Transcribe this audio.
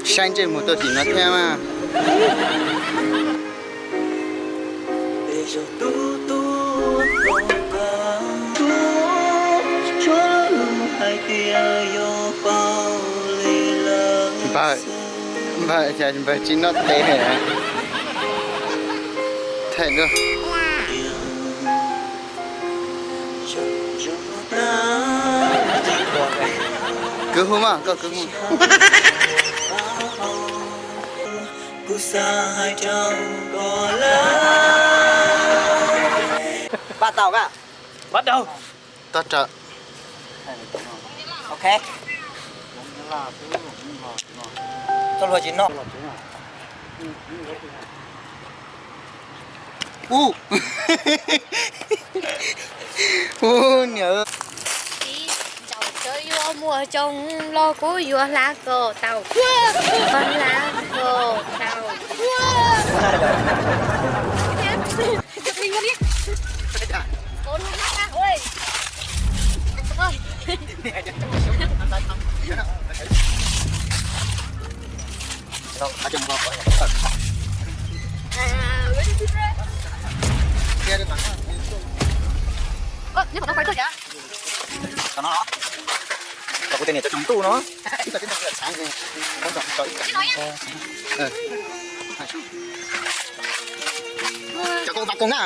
Saib ntsej muag tuaj tim no thiab mas. Npawg, npawg, npawg tsis noj tes. Thaij dua. Kwv hu mas, koj kwv hu. Bắt đầu. Toj rawm. Ok. Txoj hlua tsis noj. Ub. Ub niam. Txiv ntsaum, txawm yuav muaj coob los kuv yuav hlab kom tau, hlab kom tau. Cov no, cov kuv tias niam cov tsoom ntuj no. Cov koob tab koob na.